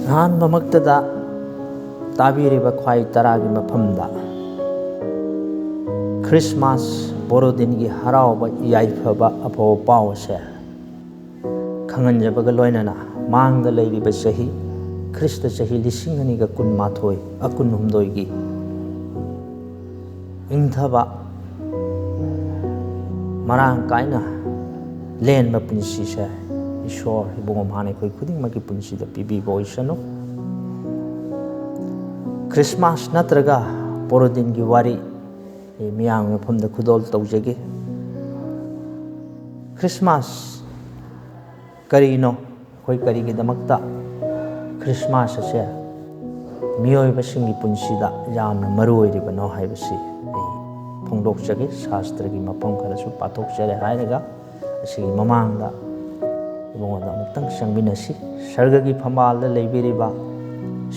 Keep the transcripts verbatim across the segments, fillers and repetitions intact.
ꯑꯍꯥꯟꯕꯃꯛꯇꯗ ꯇꯥꯕꯤꯔꯤꯕ ꯈ꯭ꯋꯥꯏ ꯇꯔꯥꯒꯤ ꯃꯐꯝꯗ ꯈ꯭ꯔꯤꯁꯃꯥꯁ ꯕꯣꯔꯣꯗꯤꯟꯒꯤ ꯍꯔꯥꯎꯕ ꯌꯥꯏꯐꯕ ꯑꯐꯕ ꯄꯥꯎ ꯑꯁꯦ ꯈꯪꯍꯟꯖꯕꯒ ꯂꯣꯏꯅꯅ ꯃꯥꯡꯗ ꯂꯩꯔꯤꯕ ꯆꯍꯤ ꯈ꯭ꯔꯤꯁꯇ ꯆꯍꯤ ꯂꯤꯁꯤꯡ ꯑꯅꯤꯒ ꯀꯨꯟꯃꯥꯊꯣꯏ, ꯑ, ꯀꯨꯟꯍꯨꯝꯗꯣꯏꯒꯤ ꯏꯪꯊꯕ ꯃꯔꯥꯡ ꯀꯥꯏꯅ ꯂꯦꯟꯕ ꯄꯨꯟꯁꯤꯁꯦ ꯏꯁꯣꯔ ꯏꯕꯨꯡꯉꯣ ꯃꯍꯥꯛꯅ ꯑꯩꯈꯣꯏ ꯈꯨꯗꯤꯡꯃꯛꯀꯤ ꯄꯨꯟꯁꯤꯗ ꯄꯤꯕꯤꯕ ꯑꯣꯏꯁꯅꯨ꯫ ꯈ꯭ꯔꯤꯁꯃꯥꯁ ꯅꯠꯇ꯭ꯔꯒ ꯕꯣꯔꯣꯗꯤꯟꯒꯤ ꯋꯥꯔꯤ ꯑꯩ ꯃꯤꯌꯥꯝꯒꯤ ꯃꯐꯝꯗ ꯈꯨꯗꯣꯜ ꯇꯧꯖꯒꯦ꯫ ꯈ꯭ꯔꯤꯁꯃꯥꯁ ꯀꯔꯤꯅꯣ? ꯑꯩꯈꯣꯏ ꯀꯔꯤꯒꯤꯗꯃꯛꯇ ꯈ꯭ꯔꯤꯁꯃꯥꯁ ꯑꯁꯦ ꯃꯤꯑꯣꯏꯕꯁꯤꯡꯒꯤ ꯄꯨꯟꯁꯤꯗ ꯌꯥꯝꯅ ꯃꯔꯨ ꯑꯣꯏꯔꯤꯕꯅꯣ ꯍꯥꯏꯕꯁꯤ ꯑꯩ ꯐꯣꯡꯗꯣꯛꯆꯒꯦ꯫ ꯁꯥꯁꯇ꯭ꯔꯒꯤ ꯃꯐꯝ ꯈꯔꯁꯨ ꯄꯥꯊꯣꯛꯆꯔꯦ ꯍꯥꯏꯔꯒ ꯑꯁꯤꯒꯤ ꯃꯃꯥꯡꯗ ꯏꯕꯨꯡꯉꯣꯗ ꯑꯃꯨꯛꯇꯪ ꯆꯪꯃꯤꯟꯅꯁꯤ꯫ ꯁꯔꯒꯒꯤ ꯐꯝꯕꯥꯜꯗ ꯂꯩꯕꯤꯔꯤꯕ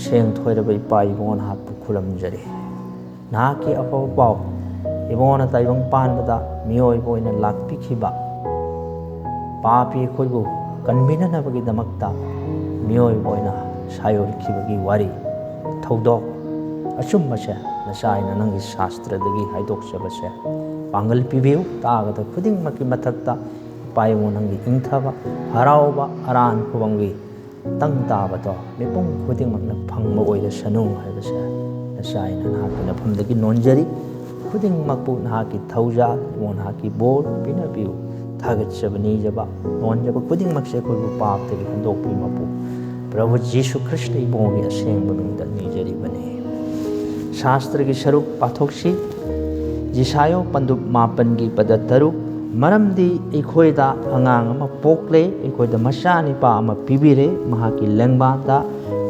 ꯁꯦꯡ ꯊꯣꯏꯔꯕ ꯏꯄꯥ ꯏꯕꯨꯡꯉꯣ ꯅꯍꯥꯛꯄꯨ ꯈꯨꯔꯨꯝꯖꯔꯤ꯫ ꯅꯍꯥꯛꯀꯤ ꯑꯐꯕ ꯄꯥꯎ ꯏꯕꯨꯡꯉꯣꯅ ꯇꯥꯏꯕꯪ ꯄꯥꯟꯕꯗ ꯃꯤꯑꯣꯏꯕ ꯑꯣꯏꯅ ꯂꯥꯛꯄꯤꯈꯤꯕ ꯄꯥꯄꯤ ꯑꯩꯈꯣꯏꯕꯨ ꯀꯟꯕꯤꯅꯅꯕꯒꯤꯗꯃꯛꯇ ꯃꯤꯑꯣꯏꯕ ꯑꯣꯏꯅ ꯁꯥꯏꯑꯣꯟꯈꯤꯕꯒꯤ ꯋꯥꯔꯤ ꯊꯧꯗꯣꯛ ꯑꯆꯨꯝꯕꯁꯦ ꯅꯆꯥ ꯑꯩꯅ ꯅꯪꯒꯤ ꯁꯥꯁꯇ꯭ꯔꯗꯒꯤ ꯍꯥꯏꯗꯣꯛꯆꯕꯁꯦ ꯄꯥꯡꯒꯜ ꯄꯤꯕꯤꯌꯨ꯫ ꯇꯥꯒꯗꯕ ꯈꯨꯗꯤꯡꯃꯛꯀꯤ ꯃꯊꯛꯇ ꯏꯄꯥ ꯏꯕꯨꯡꯉꯣ ꯅꯪꯒꯤ ꯏꯪꯊꯕ, ꯍꯔꯥꯎꯕ, ꯑꯔꯥꯟ ꯈꯨꯕꯝꯒꯤ ꯇꯪ ꯇꯥꯕꯗꯣ ꯃꯤꯄꯨꯝ ꯈꯨꯗꯤꯡꯃꯛꯅ ꯐꯪꯕ ꯑꯣꯏꯔꯁꯅꯨ ꯍꯥꯏꯕꯁꯦ ꯅꯆꯥ ꯑꯩꯅ ꯅꯍꯥꯛꯀꯤ ꯅꯐꯝꯗꯒꯤ ꯅꯣꯟꯖꯔꯤ꯫ ꯈꯨꯗꯤꯡꯃꯛꯄꯨ ꯅꯍꯥꯛꯀꯤ ꯊꯧꯖꯥꯜ ꯏꯕꯨꯡꯉꯣ ꯅꯍꯥꯛꯀꯤ ꯕꯣꯔ ꯄꯤꯅꯕꯤꯌꯨ꯫ ꯊꯥꯒꯠꯆꯕ ꯅꯤꯖꯕ ꯅꯣꯟꯖꯕ ꯈꯨꯗꯤꯡꯃꯛꯁꯦ ꯑꯩꯈꯣꯏꯕꯨ ꯄꯥꯞꯇꯒꯤ ꯍꯟꯗꯣꯛꯄꯤꯌꯨ ꯃꯄꯨ꯫ ꯄ꯭ꯔꯚꯨ ꯖꯤꯁꯨ ꯈ꯭ꯔꯤꯁꯇ ꯏꯕꯨꯡꯉꯣꯒꯤ ꯑꯁꯦꯡꯕ ꯃꯤꯡꯗ ꯅꯤꯖꯔꯤꯕꯅꯤ꯫ ꯁꯥꯁꯇ꯭ꯔꯒꯤ ꯁꯔꯨꯛ ꯄꯥꯊꯣꯛꯁꯤ꯫ ꯖꯤꯁꯥꯌꯣ ꯄꯟꯗꯨꯞ ꯃꯥꯄꯟꯒꯤ ꯄꯗ ꯇꯔꯨꯛ, "ꯃꯔꯝꯗꯤ ꯑꯩꯈꯣꯏꯗ ꯑꯉꯥꯡ ꯑꯃ ꯄꯣꯛꯂꯦ, ꯑꯩꯈꯣꯏꯗ ꯃꯆꯥꯅꯤꯄꯥ ꯑꯃ ꯄꯤꯕꯤꯔꯦ, ꯃꯍꯥꯛꯀꯤ ꯂꯦꯡꯕꯥꯟꯗ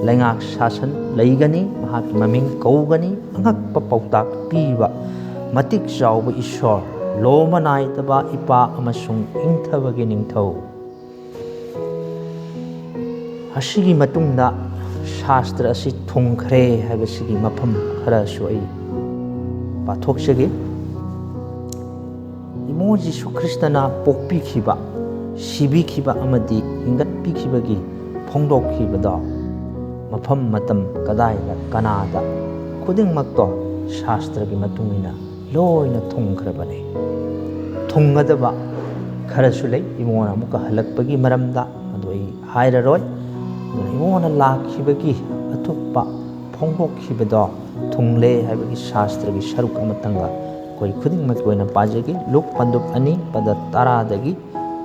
ꯂꯩꯉꯥꯛ ꯁꯥꯁꯟ ꯂꯩꯒꯅꯤ, ꯃꯍꯥꯛꯀꯤ ꯃꯃꯤꯡ ꯀꯧꯒꯅꯤ, ꯑꯉꯛꯄ ꯄꯥꯎꯇꯥꯛ ꯄꯤꯕ, ꯃꯇꯤꯛ ꯆꯥꯎꯕ ꯏꯁꯣꯔ, ꯂꯣꯝꯕ ꯅꯥꯏꯗꯕ ꯏꯄꯥ ꯑꯃꯁꯨꯡ ꯏꯪꯊꯕꯒꯤ ꯅꯤꯡꯊꯧ"꯫ ꯑꯁꯤꯒꯤ ꯃꯇꯨꯡꯗ ꯁꯥꯁꯇ꯭ꯔ ꯑꯁꯤ ꯊꯨꯡꯈ꯭ꯔꯦ ꯍꯥꯏꯕꯁꯤꯒꯤ ꯃꯐꯝ ꯈꯔꯁꯨ ꯑꯩ ꯄꯥꯊꯣꯛꯆꯒꯦ꯫ ꯏꯕꯨꯡꯉꯣ ꯖꯤꯁꯨ ꯈ꯭ꯔꯤꯁꯇꯅ ꯄꯣꯛꯄꯤꯈꯤꯕ, ꯁꯤꯕꯤꯈꯤꯕ ꯑꯃꯗꯤ ꯍꯤꯡꯒꯠꯄꯤꯈꯤꯕꯒꯤ ꯐꯣꯡꯗꯣꯛꯈꯤꯕꯗꯣ ꯃꯐꯝ, ꯃꯇꯝ, ꯀꯗꯥꯏꯗ, ꯀꯅꯥꯗ, ꯈꯨꯗꯤꯡꯃꯛꯇꯣ ꯁꯥꯁꯇ꯭ꯔꯒꯤ ꯃꯇꯨꯡ ꯏꯟꯅ ꯂꯣꯏꯅ ꯊꯨꯡꯈ꯭ꯔꯕꯅꯤ꯫ ꯊꯨꯡꯒꯗꯕ ꯈꯔꯁꯨ ꯂꯩ, ꯏꯕꯨꯡꯉꯣꯅ ꯑꯃꯨꯛꯀ ꯍꯜꯂꯛꯄꯒꯤ ꯃꯔꯝꯗ, ꯑꯗꯨ ꯑꯩ ꯍꯥꯏꯔꯔꯣꯏ꯫ ꯑꯗꯨꯅ ꯏꯕꯨꯡꯉꯣꯅ ꯂꯥꯛꯈꯤꯕꯒꯤ ꯑꯊꯨꯞꯄ ꯐꯣꯡꯗꯣꯛꯈꯤꯕꯗꯣ ꯊꯨꯡꯂꯦ ꯍꯥꯏꯕꯒꯤ ꯁꯥꯁꯇ꯭ꯔꯒꯤ ꯁꯔꯨꯛ ꯑꯃꯇꯪꯒ ꯑꯩꯈꯣꯏ ꯈꯨꯗꯤꯡꯃꯛꯀꯤ ꯑꯣꯏꯅ ꯄꯥꯖꯒꯦ꯫ ꯂꯨꯛ ꯄꯟꯗꯨꯞ ꯑꯅꯤ, ꯄꯗ ꯇꯔꯥꯗꯒꯤ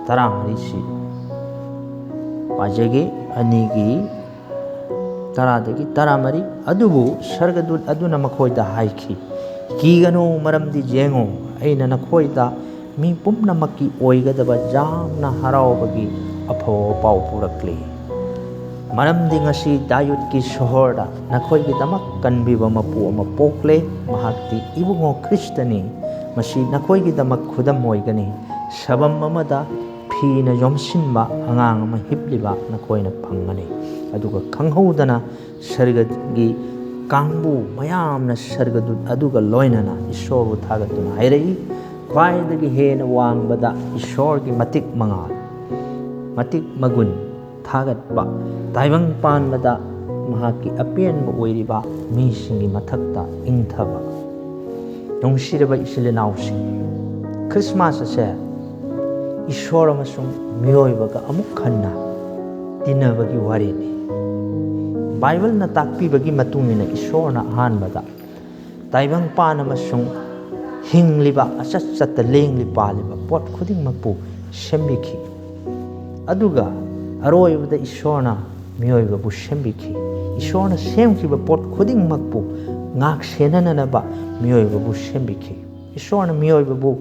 ꯇꯔꯥꯃꯔꯤꯁꯤ ꯄꯥꯖꯒꯦ꯫ ꯑꯅꯤꯒꯤ ꯇꯔꯥꯗꯒꯤ ꯇꯔꯥꯃꯔꯤ, "ꯑꯗꯨꯕꯨ ꯁꯔꯒꯗꯨꯠ ꯑꯗꯨꯅ ꯃꯈꯣꯏꯗ ꯍꯥꯏꯈꯤ, 'ꯀꯤꯒꯅꯨ, ꯃꯔꯝꯗꯤ ꯌꯦꯡꯉꯨ, ꯑꯩꯅ ꯅꯈꯣꯏꯗ ꯃꯤ ꯄꯨꯝꯅꯃꯛꯀꯤ ꯑꯣꯏꯒꯗꯕ ꯌꯥꯝꯅ ꯍꯔꯥꯎꯕꯒꯤ ꯑꯐꯕ ꯄꯥꯎ ꯄꯨꯔꯛꯂꯤ꯫ ꯃꯔꯝꯗꯤ ꯉꯁꯤ ꯗꯥꯌꯨꯗꯀꯤ ꯁꯣꯍꯣꯔꯗ ꯅꯈꯣꯏꯒꯤꯗꯃꯛ ꯀꯟꯕꯤꯕ ꯃꯄꯨ ꯑꯃ ꯄꯣꯛꯂꯦ꯫ ꯃꯍꯥꯛꯇꯤ ꯏꯕꯨꯡꯉꯣ ꯈ꯭ꯔꯤꯁꯇꯅꯤ꯫ ꯃꯁꯤ ꯅꯈꯣꯏꯒꯤꯗꯃꯛ ꯈꯨꯗꯝ ꯑꯣꯏꯒꯅꯤ꯫ ꯁꯕꯝ ꯑꯃꯗ ꯐꯤꯅ ꯌꯣꯝꯁꯤꯟꯕ ꯑꯉꯥꯡ ꯑꯃ ꯍꯤꯞꯂꯤꯕ ꯅꯈꯣꯏꯅ ꯐꯪꯒꯅꯤ꯫ ꯑꯗꯨꯒ ꯈꯪꯍꯧꯗꯅ ꯁꯔꯒꯒꯤ ꯀꯥꯡꯕꯨ ꯃꯌꯥꯝꯅ ꯁꯔꯒꯗꯨꯠ ꯑꯗꯨꯒ ꯂꯣꯏꯅꯅ ꯏꯁꯣꯔꯕꯨ ꯊꯥꯒꯠꯇꯨꯅ ꯍꯥꯏꯔꯛꯏ, 'ꯈ꯭ꯋꯥꯏꯗꯒꯤ ꯍꯦꯟꯅ ꯋꯥꯡꯕꯗ ꯏꯁꯣꯔꯒꯤ ꯃꯇꯤꯛ ꯃꯉꯥꯜ, ꯃꯇꯤꯛ ꯃꯒꯨꯟ ꯊꯥꯒꯠꯄ, ꯇꯥꯏꯕꯪ ꯄꯥꯟꯕꯗ ꯃꯍꯥꯛꯀꯤ ꯑꯄꯦꯟꯕ ꯑꯣꯏꯔꯤꯕ ꯃꯤꯁꯤꯡꯒꯤ ꯃꯊꯛꯇ ꯏꯪꯊꯕ.'" ꯅꯨꯡꯁꯤꯔꯕ ꯏꯆꯤꯜ ꯏꯅꯥꯎꯁꯤꯡ, ꯈ꯭ꯔꯤꯁꯃꯥꯁ ꯑꯁꯦ ꯏꯁꯣꯔ ꯑꯃꯁꯨꯡ ꯃꯤꯑꯣꯏꯕꯒ ꯑꯃꯨꯛ ꯍꯟꯅ ꯇꯤꯟꯅꯕꯒꯤ ꯋꯥꯔꯤꯅꯤ꯫ ꯕꯥꯏꯕꯜꯅ ꯇꯥꯛꯄꯤꯕꯒꯤ ꯃꯇꯨꯡ ꯏꯟꯅ ꯏꯁꯣꯔꯅ ꯑꯍꯥꯟꯕꯗ ꯇꯥꯏꯕꯪꯄꯥꯟ ꯑꯃꯁꯨꯡ ꯍꯤꯡꯂꯤꯕ, ꯑꯆꯠ ꯆꯠꯇ ꯂꯦꯡꯂꯤ ꯄꯥꯜꯂꯤꯕ ꯄꯣꯠ ꯈꯨꯗꯤꯡꯃꯛꯄꯨ ꯁꯦꯝꯕꯤꯈꯤ꯫ ꯑꯗꯨꯒ ꯑꯔꯣꯏꯕꯗ ꯏꯁꯣꯔꯅ ꯃꯤꯑꯣꯏꯕꯕꯨ ꯁꯦꯝꯕꯤꯈꯤ꯫ ꯏꯁꯣꯔꯅ ꯁꯦꯝꯈꯤꯕ ꯄꯣꯠ ꯈꯨꯗꯤꯡꯃꯛꯄꯨ ꯉꯥꯛ ꯁꯦꯟꯅꯅꯅꯕ ꯃꯤꯑꯣꯏꯕꯕꯨ ꯁꯦꯝꯕꯤꯈꯤ꯫ ꯏꯁꯣꯔꯅ ꯃꯤꯑꯣꯏꯕꯕꯨ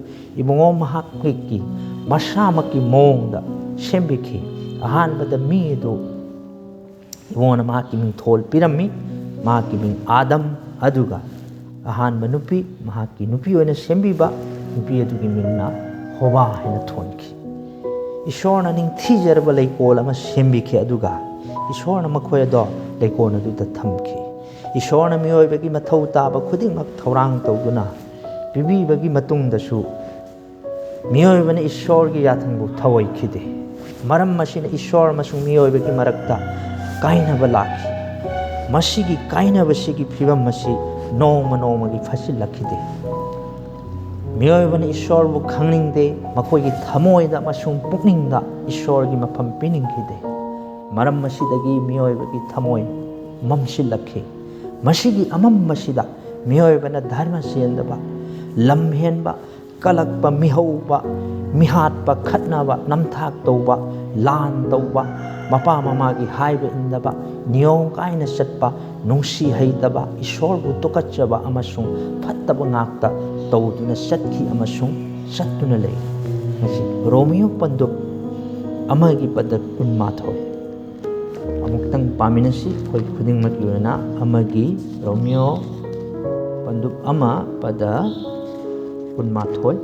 ꯏꯕꯨꯡꯉꯣ ꯃꯍꯥꯛꯀꯤ ꯃꯁꯥꯃꯛꯀꯤ ꯃꯑꯣꯡꯗ ꯁꯦꯝꯕꯤꯈꯤ꯫ ꯑꯍꯥꯟꯕꯗ ꯃꯤ ꯑꯗꯨ ꯏꯕꯨꯡꯉꯣꯅ ꯃꯍꯥꯛꯀꯤ ꯃꯤꯡꯊꯣꯜ ꯄꯤꯔꯝꯃꯤ꯫ ꯃꯍꯥꯛꯀꯤ ꯃꯤꯡ ꯑꯥꯗꯝ, ꯑꯗꯨꯒ ꯑꯍꯥꯟꯕ ꯅꯨꯄꯤ, ꯃꯍꯥꯛꯀꯤ ꯅꯨꯄꯤ ꯑꯣꯏꯅ ꯁꯦꯝꯕꯤꯕ, ꯅꯨꯄꯤ ꯑꯗꯨꯒꯤ ꯃꯤꯡꯅ ꯍꯣꯕꯥ ꯍꯥꯏꯅ ꯊꯣꯟꯈꯤ꯫ ꯏꯁꯣꯔꯅ ꯅꯤꯡꯊꯤꯖꯔꯕ ꯂꯩꯀꯣꯜ ꯑꯃ ꯁꯦꯝꯕꯤꯈꯤ, ꯑꯗꯨꯒ ꯏꯁꯣꯔꯅ ꯃꯈꯣꯏ ꯑꯗꯣ ꯂꯩꯀꯣꯜ ꯑꯗꯨꯗ ꯊꯝꯈꯤ꯫ ꯏꯁꯣꯔꯅ ꯃꯤꯑꯣꯏꯕꯒꯤ ꯃꯊꯧ ꯇꯥꯕ ꯈꯨꯗꯤꯡꯃꯛ ꯊꯧꯔꯥꯡ ꯇꯧꯗꯨꯅ ꯄꯤꯕꯤꯕꯒꯤ ꯃꯇꯨꯡꯗꯁꯨ ꯃꯤꯑꯣꯏꯕꯅ ꯏꯁꯣꯔꯒꯤ ꯌꯥꯊꯪꯕꯨ ꯊꯧꯑꯣꯏꯈꯤꯗꯦ꯫ ꯃꯔꯝ ꯑꯁꯤꯅ ꯏꯁꯣꯔ ꯑꯃꯁꯨꯡ ꯃꯤꯑꯣꯏꯕꯒꯤ ꯃꯔꯛꯇ ꯀꯥꯏꯅꯕ ꯂꯥꯛꯈꯤ꯫ ꯃꯁꯤꯒꯤ ꯀꯥꯏꯅꯕꯁꯤꯒꯤ ꯐꯤꯕꯝ ꯑꯁꯤ ꯅꯣꯡꯃ ꯅꯣꯡꯃꯒꯤ ꯐꯠꯁꯤꯜꯂꯛꯈꯤꯗꯦ꯫ ꯃꯤꯑꯣꯏꯕꯅ ꯏꯁꯣꯔꯕꯨ ꯈꯪꯅꯤꯡꯗꯦ, ꯃꯈꯣꯏꯒꯤ ꯊꯃꯣꯏꯗ ꯑꯃꯁꯨꯡ ꯄꯨꯛꯅꯤꯡꯗ ꯏꯁꯣꯔꯒꯤ ꯃꯐꯝ ꯄꯤꯅꯤꯡꯈꯤꯗꯦ꯫ ꯃꯔꯝ ꯑꯁꯤꯗꯒꯤ ꯃꯤꯑꯣꯏꯕꯒꯤ ꯊꯃꯣꯏ ꯃꯝꯁꯤꯜꯂꯛꯈꯤ꯫ ꯃꯁꯤꯒꯤ ꯑꯃꯝꯕꯁꯤꯗ ꯃꯤꯑꯣꯏꯕꯅ ꯙꯔꯃ ꯆꯦꯟꯗꯕ, ꯂꯝ ꯍꯦꯟꯕ, ꯀꯂꯛꯄ, ꯃꯤꯍꯧꯕ, ꯃꯤꯍꯥꯠꯄ, ꯈꯠꯅꯕ, ꯅꯝꯊꯥꯛ ꯇꯧꯕ, ꯂꯥꯟ ꯇꯧꯕ, ꯃꯄꯥ ꯃꯃꯥꯒꯤ ꯍꯥꯏꯕ ꯏꯟꯗꯕ, ꯅꯤꯌꯣꯝ ꯀꯥꯏꯅ ꯆꯠꯄ, ꯅꯨꯡꯁꯤ ꯍꯩꯇꯕ, ꯏꯁꯣꯔꯕꯨ ꯇꯨꯀꯠꯆꯕ ꯑꯃꯁꯨꯡ ꯐꯠꯇꯕ ꯉꯥꯛꯇ ꯇꯧꯗꯨꯅ ꯆꯠꯈꯤ ꯑꯃꯁꯨꯡ ꯆꯠꯇꯨꯅ ꯂꯩ꯫ ꯃꯁꯤ ꯔꯣꯃꯤꯌꯣ ꯄꯟꯗꯨꯞ ꯑꯃꯒꯤ ꯄꯗ ꯀꯨꯟꯃꯥꯊꯣꯏ꯫ ꯑꯃꯨꯛꯇꯪ ꯄꯥꯃꯤꯟꯅꯁꯤ, ꯑꯩꯈꯣꯏ ꯈꯨꯗꯤꯡꯃꯛꯀꯤ ꯑꯣꯏꯅ ꯑꯃꯒꯤ ꯔꯣꯃꯤꯌꯣ ꯄꯟꯗꯨꯞ ꯑꯃ ꯄꯗ ꯀꯨꯟꯃꯥꯊꯣꯏ꯫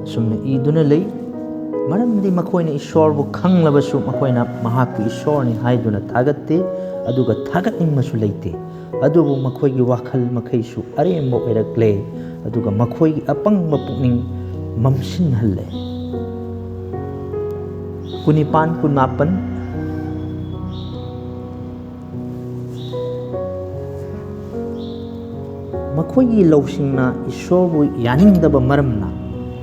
ꯑꯁꯨꯝꯅ ꯏꯗꯨꯅ ꯂꯩ, "ꯃꯔꯝꯗꯤ ꯃꯈꯣꯏꯅ ꯏꯁꯣꯔꯕꯨ ꯈꯪꯂꯕꯁꯨ ꯃꯈꯣꯏꯅ ꯃꯍꯥꯛꯄꯨ ꯏꯁꯣꯔꯅꯤ ꯍꯥꯏꯗꯨꯅ ꯊꯥꯒꯠꯇꯦ, ꯑꯗꯨꯒ ꯊꯥꯒꯠꯅꯤꯡꯕꯁꯨ ꯂꯩꯇꯦ꯫ ꯑꯗꯨꯕꯨ ꯃꯈꯣꯏꯒꯤ ꯋꯥꯈꯜ ꯃꯈꯩꯁꯨ ꯑꯔꯦꯝꯕ ꯑꯣꯏꯔꯛꯂꯦ, ꯑꯗꯨꯒ ꯃꯈꯣꯏꯒꯤ ꯑꯄꯪꯕ ꯄꯨꯛꯅꯤꯡ ꯃꯝꯁꯤꯟꯍꯜꯂꯦ"꯫ ꯀꯨꯟꯅꯤꯄꯥꯟ, ꯀꯨꯟꯃꯥꯄꯟ꯫ ꯃꯈꯣꯏꯒꯤ ꯂꯧꯁꯤꯡꯅ ꯏꯁꯣꯔꯕꯨ ꯌꯥꯅꯤꯡꯗꯕ ꯃꯔꯝꯅ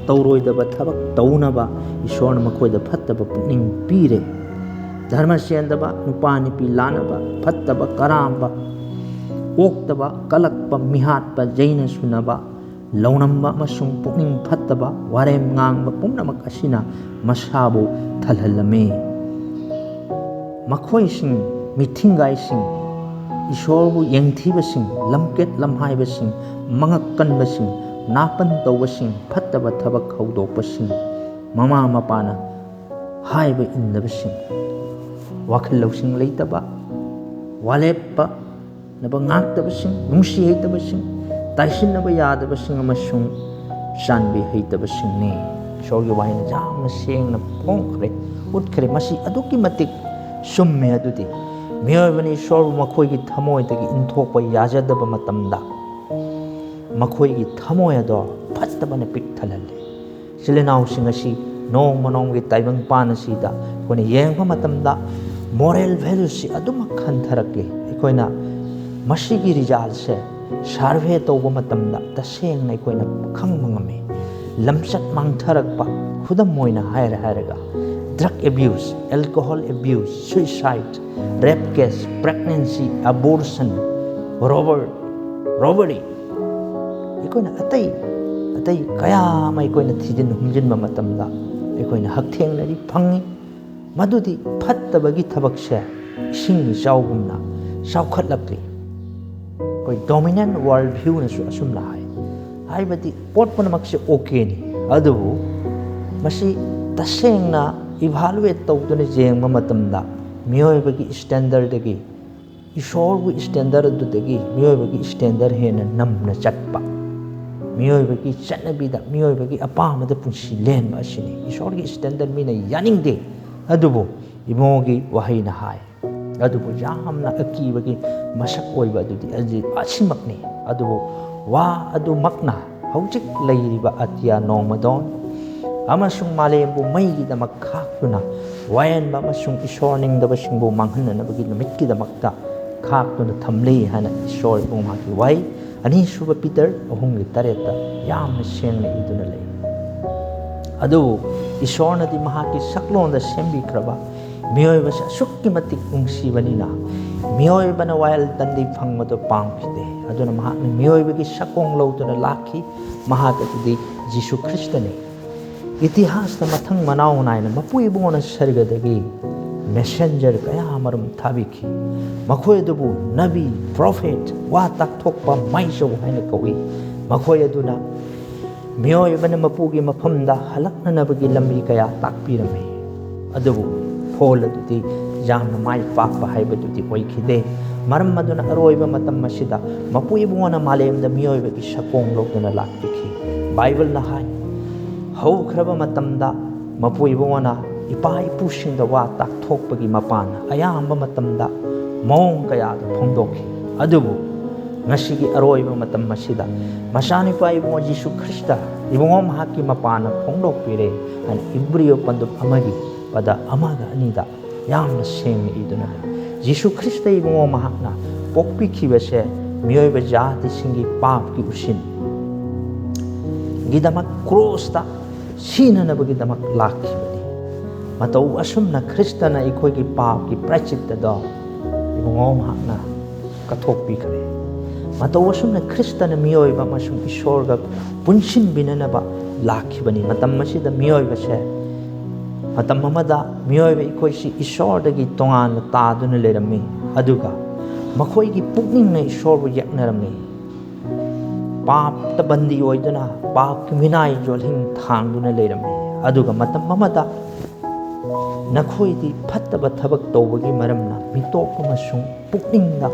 ꯇꯧꯔꯣꯏꯗꯕ ꯊꯕꯛ ꯇꯧꯅꯕ ꯏꯁꯣꯔꯅ ꯃꯈꯣꯏꯗ ꯐꯠꯇꯕ ꯄꯨꯛꯅꯤꯡ ꯄꯤꯔꯦ꯫ ꯙꯔꯃ ꯆꯦꯟꯗꯕ, ꯅꯨꯄꯥ ꯅꯨꯄꯤ ꯂꯥꯟꯅꯕ, ꯐꯠꯇꯕ ꯀꯔꯥꯝꯕ, ꯑꯣꯛꯇꯕ, ꯀꯂꯛꯄ, ꯃꯤꯍꯥꯠꯄ, ꯌꯩꯅ ꯁꯨꯅꯕ, ꯂꯧꯅꯝꯕ ꯑꯃꯁꯨꯡ ꯄꯨꯛꯅꯤꯡ ꯐꯠꯇꯕ, ꯋꯥꯔꯦꯝ ꯉꯥꯡꯕ ꯄꯨꯝꯅꯃꯛ ꯑꯁꯤꯅ ꯃꯁꯥꯕꯨ ꯊꯜꯍꯜꯂꯝꯃꯤ꯫ ꯃꯈꯣꯏꯁꯤꯡ, ꯃꯤꯊꯤꯡꯒꯥꯏꯁꯤꯡ, ꯏꯁꯣꯔꯕꯨ ꯌꯦꯡꯊꯤꯕꯁꯤꯡ, ꯂꯝꯀꯦꯠ ꯂꯝꯍꯥꯏꯕꯁꯤꯡ, ꯃꯉꯛ ꯀꯟꯕꯁꯤꯡ, ꯅꯥꯄꯟ ꯇꯧꯕꯁꯤꯡ, ꯐꯠꯇꯕ ꯊꯕꯛ ꯍꯧꯗꯣꯛꯄꯁꯤꯡ, ꯃꯃꯥ ꯃꯄꯥꯅ ꯍꯥꯏꯕ ꯏꯟꯗꯕꯁꯤꯡ, ꯋꯥꯈꯜ ꯂꯧꯁꯤꯡ ꯂꯩꯇꯕ, ꯋꯥꯂꯦꯞꯄ ꯅꯕ ꯉꯥꯛꯇꯕꯁꯤꯡ, ꯅꯨꯡꯁꯤ ꯍꯩꯇꯕꯁꯤꯡ, ꯇꯥꯏꯁꯤꯟꯅꯕ ꯌꯥꯗꯕꯁꯤꯡ ꯑꯃꯁꯨꯡ ꯆꯥꯟꯕꯤ ꯍꯩꯇꯕꯁꯤꯡꯅꯤ꯫ ꯏꯁꯣꯔꯒꯤ ꯋꯥꯍꯩꯅ ꯌꯥꯝꯅ ꯁꯦꯡꯅ ꯐꯣꯡꯈ꯭ꯔꯦ, ꯎꯠꯈ꯭ꯔꯦ꯫ ꯃꯁꯤ ꯑꯗꯨꯛꯀꯤ ꯃꯇꯤꯛ ꯆꯨꯝꯃꯦ꯫ ꯑꯗꯨꯗꯤ ꯃꯤꯑꯣꯏꯕꯅ ꯏꯁꯣꯔꯕꯨ ꯃꯈꯣꯏꯒꯤ ꯊꯃꯣꯏꯗꯒꯤ ꯏꯟꯊꯣꯛꯄ ꯌꯥꯖꯗꯕ ꯃꯇꯝꯗ ꯃꯈꯣꯏꯒꯤ ꯊꯃꯣꯏ ꯑꯗꯣ ꯐꯠꯇꯕꯅ ꯄꯤꯛ ꯊꯜꯍꯜꯂꯤ꯫ ꯏꯆꯤꯜ ꯏꯅꯥꯎꯁꯤꯡ ꯑꯁꯤ ꯅꯣꯡꯃ ꯅꯣꯡꯃꯒꯤ ꯇꯥꯏꯕꯪꯄꯥꯟ ꯑꯁꯤꯗ ꯑꯩꯈꯣꯏꯅ ꯌꯦꯡꯕ ꯃꯇꯝꯗ, ꯃꯣꯔꯦꯜ ꯚꯦꯂ꯭ꯌꯨꯁꯤ ꯑꯗꯨꯃꯛ ꯍꯟꯊꯔꯛꯂꯤ꯫ ꯑꯩꯈꯣꯏꯅ ꯃꯁꯤꯒꯤ ꯔꯤꯖꯜꯁꯦ ꯁꯔꯚꯦ ꯇꯧꯕ ꯃꯇꯝꯗ ꯇꯁꯦꯡꯅ ꯑꯩꯈꯣꯏꯅ ꯈꯪꯕ ꯉꯝꯃꯤ꯫ ꯂꯝꯆꯠ ꯃꯥꯡꯊꯔꯛꯄ, ꯈꯨꯗꯝ ꯑꯣꯏꯅ ꯍꯥꯏꯔ ꯍꯥꯏꯔꯒ drug abuse, alcohol abuse, suicide, rape case, pregnancy, abortion, robber, robbery, ꯑꯩꯈꯣꯏꯅ ꯑꯇꯩ ꯑꯇꯩ ꯀꯌꯥ ꯑꯃ ꯑꯩꯈꯣꯏꯅ ꯊꯤꯖꯤꯟ ꯍꯨꯝꯖꯤꯟꯕ ꯃꯇꯝꯗ ꯑꯩꯈꯣꯏꯅ ꯍꯛꯊꯦꯡꯅꯔꯤ, ꯐꯪꯉꯤ꯫ ꯃꯗꯨꯗꯤ ꯐꯠꯇꯕꯒꯤ ꯊꯕꯛꯁꯦ ꯏꯁꯤꯡ ꯏꯆꯥꯎꯒꯨꯝꯅ ꯆꯥꯎꯈꯠꯂꯛꯂꯤ꯫ ꯑꯩꯈꯣꯏ dominant world viewꯅꯁꯨ ꯑꯁꯨꯝꯅ ꯍꯥꯏ, ꯍꯥꯏꯕꯗꯤ ꯄꯣꯠ ꯄꯨꯝꯅꯃꯛꯁꯦ ꯑꯣꯀꯦꯅꯤ, ꯑꯗꯨꯕꯨ ꯃꯁꯤ ꯇꯁꯦꯡꯅ evaluate ꯇꯧꯗꯨꯅ ꯌꯦꯡꯕ ꯃꯇꯝꯗ ꯃꯤꯑꯣꯏꯕꯒꯤ standardꯗꯒꯤ, ꯏꯁꯣꯔꯒꯤ standard ꯑꯗꯨꯗꯒꯤ ꯃꯤꯑꯣꯏꯕꯒꯤ standard ꯍꯦꯟꯅ ꯅꯝꯅ ꯆꯠꯄ, ꯃꯤꯑꯣꯏꯕꯒꯤ ꯆꯠꯅꯕꯤꯗ, ꯃꯤꯑꯣꯏꯕꯒꯤ ꯑꯄꯥꯝꯕꯗ ꯄꯨꯟꯁꯤ ꯂꯦꯟꯕ ꯑꯁꯤꯅꯤ꯫ ꯏꯁꯣꯔꯒꯤ standard ꯃꯤꯅ ꯌꯥꯅꯤꯡꯗꯦ, ꯑꯗꯨꯕꯨ ꯏꯕꯨꯡꯉꯣꯒꯤ ꯋꯥꯍꯩꯅ ꯍꯥꯏ꯫ ꯑꯗꯨꯕꯨ ꯌꯥꯝꯅ ꯑꯀꯤꯕꯒꯤ ꯃꯁꯛ ꯑꯣꯏꯕ ꯑꯗꯨꯗꯤ ꯑꯁꯤ-, ꯑꯁꯤꯃꯛꯅꯤ꯫ ꯑꯗꯨꯕꯨ ꯋꯥ ꯑꯗꯨꯃꯛꯅ ꯍꯧꯖꯤꯛ ꯂꯩꯔꯤꯕ ꯑꯇꯤꯌꯥ ꯅꯣꯡꯃꯗꯣꯟ ꯑꯃꯁꯨꯡ ꯃꯥꯂꯦꯝꯕꯨ ꯃꯩꯒꯤꯗꯃꯛ ꯈꯥꯛꯇꯨꯅ, ꯋꯥꯌꯦꯟꯕ ꯑꯃꯁꯨꯡ ꯏꯁꯣꯔ ꯅꯤꯡꯗꯕꯁꯤꯡꯕꯨ ꯃꯥꯡꯍꯟꯅꯅꯕꯒꯤ ꯅꯨꯃꯤꯠꯀꯤꯗꯃꯛꯇ ꯈꯥꯛꯇꯨꯅ ꯊꯝꯂꯤ ꯍꯥꯏꯅ ꯏꯁꯣꯔ ꯏꯕꯨꯡ ꯃꯍꯥꯛꯀꯤ ꯋꯥꯍꯩ ꯑꯅꯤꯁꯨꯕ ꯄꯤꯇꯔ ꯑꯍꯨꯝꯒꯤ ꯇꯔꯦꯠꯇ ꯌꯥꯝꯅ ꯁꯦꯡꯅ ꯏꯗꯨꯅ ꯂꯩ꯫ ꯑꯗꯨꯕꯨ ꯏꯁꯣꯔꯅꯗꯤ ꯃꯍꯥꯛꯀꯤ ꯁꯛꯂꯣꯟꯗ ꯁꯦꯝꯕꯤꯈ꯭ꯔꯕ ꯃꯤꯑꯣꯏꯕꯁꯦ ꯑꯁꯨꯛꯀꯤ ꯃꯇꯤꯛ ꯅꯨꯡꯁꯤꯕꯅꯤꯅ, ꯃꯤꯑꯣꯏꯕꯅ ꯋꯥꯌꯦꯜ ꯇꯟꯗꯤ ꯐꯪꯕꯗꯣ ꯄꯥꯝꯈꯤꯗꯦ꯫ ꯑꯗꯨꯅ ꯃꯍꯥꯛꯅ ꯃꯤꯑꯣꯏꯕꯒꯤ ꯁꯛꯑꯣꯡ ꯂꯧꯗꯨꯅ ꯂꯥꯛꯈꯤ꯫ ꯃꯍꯥꯛ ꯑꯗꯨꯗꯤ ꯖꯤꯁꯨ ꯈ꯭ꯔꯤꯁꯇꯅꯤ꯫ ꯏꯇꯤꯍꯥꯁꯇ ꯃꯊꯪ ꯃꯅꯥꯎ ꯅꯥꯏꯅ ꯃꯄꯨ ꯏꯕꯨꯡꯉꯣꯅ ꯁꯔꯒꯗꯒꯤ ꯃꯦꯁꯦꯟꯖꯔ ꯀꯌꯥ ꯑꯃꯔꯣꯝ ꯊꯥꯕꯤꯈꯤ꯫ ꯃꯈꯣꯏ ꯑꯗꯨꯕꯨ ꯅꯕꯤ, ꯄ꯭ꯔꯣꯐꯦꯠ, ꯋꯥ ꯇꯥꯛꯊꯣꯛꯄ, ꯃꯥꯏꯖꯧ ꯍꯥꯏꯅ ꯀꯧꯏ꯫ ꯃꯈꯣꯏ ꯑꯗꯨꯅ ꯃꯤꯑꯣꯏꯕꯅ ꯃꯄꯨꯒꯤ ꯃꯐꯝꯗ ꯍꯜꯂꯛꯅꯅꯕꯒꯤ ꯂꯝꯕꯤ ꯀꯌꯥ ꯇꯥꯛꯄꯤꯔꯝꯃꯤ꯫ ꯑꯗꯨꯕꯨ ꯐꯣꯜ ꯑꯗꯨꯗꯤ ꯌꯥꯝꯅ ꯃꯥꯏ ꯄꯥꯛꯄ ꯍꯥꯏꯕꯗꯨꯗꯤ ꯑꯣꯏꯈꯤꯗꯦ꯫ ꯃꯔꯝ ꯑꯗꯨꯅ ꯑꯔꯣꯏꯕ ꯃꯇꯝ ꯑꯁꯤꯗ ꯃꯄꯨ ꯏꯕꯨꯡꯉꯣꯅ ꯃꯥꯂꯦꯝꯗ ꯃꯤꯑꯣꯏꯕꯒꯤ ꯁꯛꯑꯣꯡ ꯂꯧꯗꯨꯅ ꯂꯥꯛꯄꯤꯈꯤ꯫ ꯕꯥꯏꯕꯜꯅ ꯍꯥꯏ, ꯍꯧꯈ꯭ꯔꯕ ꯃꯇꯝꯗ ꯃꯄꯨ ꯏꯕꯨꯡꯉꯣꯅ ꯏꯄꯥ ꯏꯄꯨꯁꯤꯡꯗ ꯋꯥ ꯇꯥꯛꯊꯣꯛꯄꯒꯤ ꯃꯄꯥꯟꯅ ꯑꯌꯥꯝꯕ ꯃꯇꯝꯗ ꯃꯑꯣꯡ ꯀꯌꯥꯗ ꯐꯣꯡꯗꯣꯛꯈꯤ꯫ ꯑꯗꯨꯕꯨ ꯉꯁꯤꯒꯤ ꯑꯔꯣꯏꯕ ꯃꯇꯝ ꯑꯁꯤꯗ ꯃꯆꯥꯅꯨꯄꯥ ꯏꯕꯨꯡꯉꯣ ꯖꯤꯁꯨ ꯈ꯭ꯔꯤꯁꯇ ꯏꯕꯨꯡꯉꯣ ꯃꯍꯥꯛꯀꯤ ꯃꯄꯥꯟꯅ ꯐꯣꯡꯗꯣꯛꯄꯤꯔꯦ ꯍꯥꯏꯅ ꯏꯕ꯭ꯔꯤꯌꯣ ꯄꯟꯗꯨꯞ ꯑꯃꯒꯤ ꯄꯗ ꯑꯃꯒ ꯑꯅꯤꯗ ꯌꯥꯝꯅ ꯁꯦꯡꯅ ꯏꯗꯨꯅ ꯂꯩ꯫ ꯖꯤꯁꯨ ꯈ꯭ꯔꯤꯁꯇ ꯏꯕꯨꯡꯉꯣ ꯃꯍꯥꯛꯅ ꯄꯣꯛꯄꯤꯈꯤꯕꯁꯦ ꯃꯤꯑꯣꯏꯕ ꯖꯥꯇꯤꯁꯤꯡꯒꯤ ꯄꯥꯞꯀꯤ ꯎꯁꯤꯟ ꯒꯤꯗꯃꯛ ꯀ꯭ꯔꯣꯁꯇ ꯁꯤꯅꯅꯕꯒꯤꯗꯃꯛ ꯂꯥꯛꯈꯤꯕꯅꯤ꯫ ꯃꯇꯧ ꯑꯁꯨꯝꯅ ꯈ꯭ꯔꯤꯁꯇꯅ ꯑꯩꯈꯣꯏꯒꯤ ꯄꯥꯞꯀꯤ ꯄ꯭ꯔꯥꯏꯆꯤꯠꯇꯗꯣ ꯏꯕꯨꯡꯉꯣ ꯃꯍꯥꯛꯅ ꯀꯠꯊꯣꯛꯄꯤꯈ꯭ꯔꯦ꯫ ꯃꯇꯧ ꯑꯁꯨꯝꯅ ꯈ꯭ꯔꯤꯁꯇꯅ ꯃꯤꯑꯣꯏꯕ ꯑꯃꯁꯨꯡ ꯏꯁꯣꯔꯒ ꯄꯨꯟꯁꯤꯟꯕꯤꯅꯅꯕ ꯂꯥꯛꯈꯤꯕꯅꯤ꯫ ꯃꯇꯝ ꯑꯁꯤꯗ ꯃꯤꯑꯣꯏꯕꯁꯦ, ꯃꯇꯝ ꯑꯃꯗ ꯃꯤꯑꯣꯏꯕ ꯑꯩꯈꯣꯏꯁꯤ ꯏꯁꯣꯔꯗꯒꯤ ꯇꯣꯉꯥꯟꯅ ꯇꯥꯗꯨꯅ ꯂꯩꯔꯝꯃꯤ, ꯑꯗꯨꯒ ꯃꯈꯣꯏꯒꯤ ꯄꯨꯛꯅꯤꯡꯅ ꯏꯁꯣꯔꯕꯨ ꯌꯦꯛꯅꯔꯝꯃꯤ꯫ ꯄꯥꯞꯇ ꯕꯟꯗꯤ ꯑꯣꯏꯗꯨꯅ ꯄꯥꯞꯀꯤ ꯃꯤꯅꯥꯏ ꯖꯣꯜꯍꯤꯡ ꯊꯥꯡꯗꯨꯅ ꯂꯩꯔꯝꯃꯤ꯫ ꯑꯗꯨꯒ ꯃꯇꯝ ꯑꯃꯗ ꯅꯈꯣꯏꯗꯤ ꯐꯠꯇꯕ ꯊꯕꯛ ꯇꯧꯕꯒꯤ ꯃꯔꯝꯅ ꯃꯤꯇꯣꯞ ꯑꯃꯁꯨꯡ ꯄꯨꯛꯅꯤꯡꯗ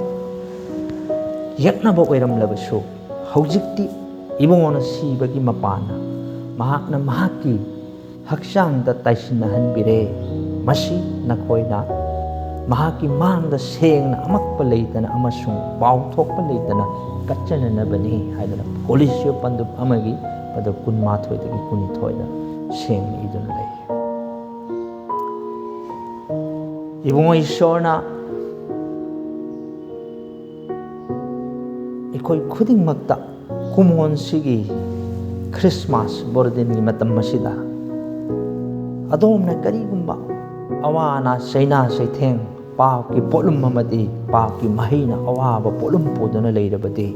ꯌꯦꯛꯅꯕ ꯑꯣꯏꯔꯝꯂꯕꯁꯨ, ꯍꯧꯖꯤꯛꯇꯤ ꯏꯕꯨꯡꯉꯣꯅ ꯁꯤꯕꯒꯤ ꯃꯄꯥꯟꯅ ꯃꯍꯥꯛꯅ ꯃꯍꯥꯛꯀꯤ ꯍꯛꯆꯥꯡꯗ ꯇꯥꯏꯁꯤꯟꯅꯍꯟꯕꯤꯔꯦ꯫ ꯃꯁꯤ ꯅꯈꯣꯏꯅ ꯃꯍꯥꯛꯀꯤ ꯃꯥꯡꯗ ꯁꯦꯡꯅ ꯑꯃꯛꯄ ꯂꯩꯇꯅ ꯑꯃꯁꯨꯡ ꯄꯥꯎ ꯊꯣꯛꯄ ꯂꯩꯇꯅ ꯀꯠꯆꯅꯅꯕꯅꯤ ꯍꯥꯏꯗꯅ ꯀꯣꯂꯤꯁꯤꯌꯣ ꯄꯟꯗꯨꯞ ꯑꯃꯒꯤ ꯄꯗ ꯀꯨꯟꯃꯥꯊꯣꯏꯗꯒꯤ ꯀꯨꯟꯅꯤꯊꯣꯏꯗ ꯁꯦꯡꯅ ꯏꯗꯨꯅ ꯂꯩ꯫ ꯏꯕꯨꯡꯉꯣ ꯏꯁꯣꯔꯅ ꯑꯩꯈꯣꯏ ꯈꯨꯗꯤꯡꯃꯛꯇ ꯀꯨꯝꯑꯣꯟꯁꯤꯒꯤ ꯈ꯭ꯔꯤꯁꯃꯥꯁ ꯕꯣꯔꯗꯤꯟꯒꯤ ꯃꯇꯝ ꯑꯁꯤꯗ ꯑꯗꯣꯝꯅ ꯀꯔꯤꯒꯨꯝꯕ ꯑꯋꯥ ꯑꯅꯥ, ꯆꯩꯅꯥ ꯆꯩꯊꯦꯡ, ꯄꯥꯞꯀꯤ ꯄꯣꯠꯂꯨꯝ ꯑꯃꯗꯤ ꯄꯥꯞꯀꯤ ꯃꯍꯩꯅ ꯑꯋꯥꯕ ꯄꯣꯠꯂꯨꯝ ꯄꯨꯗꯨꯅ ꯂꯩꯔꯕꯗꯤ,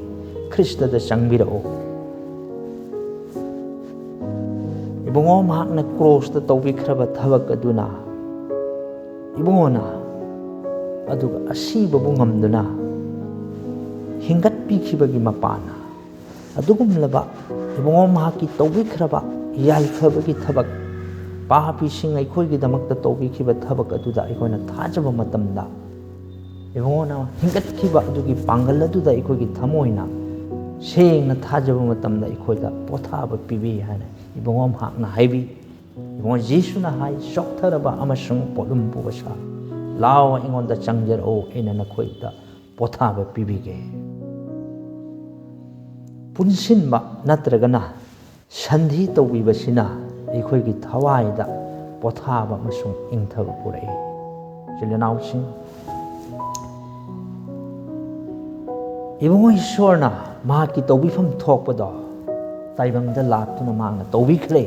ꯈ꯭ꯔꯤꯁꯇꯗ ꯆꯪꯕꯤꯔꯛꯎ꯫ ꯏꯕꯨꯡꯉꯣ, ꯃꯍꯥꯛꯅ ꯀ꯭ꯔꯣꯁꯇ ꯇꯧꯕꯤꯈ꯭ꯔꯕ ꯊꯕꯛ ꯑꯗꯨꯅ ꯏꯕꯨꯡꯉꯣꯅ ꯑꯗꯨꯒ ꯑꯁꯤꯕꯕꯨ ꯉꯝꯗꯨꯅ ꯍꯤꯡꯒꯠꯄꯤꯈꯤꯕꯒꯤ ꯃꯄꯥꯟꯅ, ꯑꯗꯨꯒꯨꯝꯂꯕ ꯏꯕꯨꯡꯉꯣ ꯃꯍꯥꯛꯀꯤ ꯇꯧꯕꯤꯈ꯭ꯔꯕ ꯌꯥꯏꯐꯕꯒꯤ ꯊꯕꯛ, ꯄꯥꯄꯤꯁꯤꯡ ꯑꯩꯈꯣꯏꯒꯤꯗꯃꯛꯇ ꯇꯧꯕꯤꯈꯤꯕ ꯊꯕꯛ ꯑꯗꯨꯗ ꯑꯩꯈꯣꯏꯅ ꯊꯥꯖꯕ ꯃꯇꯝꯗ, ꯏꯕꯨꯡꯉꯣꯅ ꯍꯤꯡꯒꯠꯈꯤꯕ ꯑꯗꯨꯒꯤ ꯄꯥꯡꯒꯜ ꯑꯗꯨꯗ ꯑꯩꯈꯣꯏꯒꯤ ꯊꯃꯣꯏꯅ ꯁꯦꯡꯅ ꯊꯥꯖꯕ ꯃꯇꯝꯗ ꯑꯩꯈꯣꯏꯗ ꯄꯣꯊꯥꯕ ꯄꯤꯕꯤ ꯍꯥꯏꯅ ꯏꯕꯨꯡꯉꯣ ꯃꯍꯥꯛꯅ ꯍꯥꯏꯕꯤ꯫ ꯏꯕꯨꯡꯉꯣ ꯖꯤꯁꯨꯅ ꯍꯥꯏ, "ꯆꯣꯛꯊꯔꯕ ꯑꯃꯁꯨꯡ ꯄꯣꯠꯂꯨꯝ ꯄꯨꯕ ꯁꯥ, ꯂꯥꯎ, ꯑꯩꯉꯣꯟꯗ ꯆꯪꯖꯔꯛꯎ, ꯑꯩꯅ ꯅꯈꯣꯏꯗ ꯄꯣꯊꯥꯕ ꯄꯤꯕꯤꯒꯦ"꯫ ꯄꯨꯟꯁꯤꯟꯕ ꯅꯠꯇ꯭ꯔꯒꯅ ꯁꯟꯙꯤ ꯇꯧꯕꯤꯕꯁꯤꯅ ꯑꯩꯈꯣꯏꯒꯤ ꯊꯋꯥꯏꯗ ꯄꯣꯊꯥꯕ ꯑꯃꯁꯨꯡ ꯏꯪꯊꯕ ꯄꯨꯔꯛꯏ꯫ ꯏꯆꯤꯜ ꯏꯅꯥꯎꯁꯤꯡ, ꯏꯕꯨꯡꯉꯣ ꯏꯁꯣꯔꯅ ꯃꯍꯥꯛꯀꯤ ꯇꯧꯕꯤꯐꯝ ꯊꯣꯛꯄꯗꯣ ꯇꯥꯏꯕꯪꯗ ꯂꯥꯛꯇꯨꯅ ꯃꯍꯥꯛꯅ ꯇꯧꯕꯤꯈ꯭ꯔꯦ꯫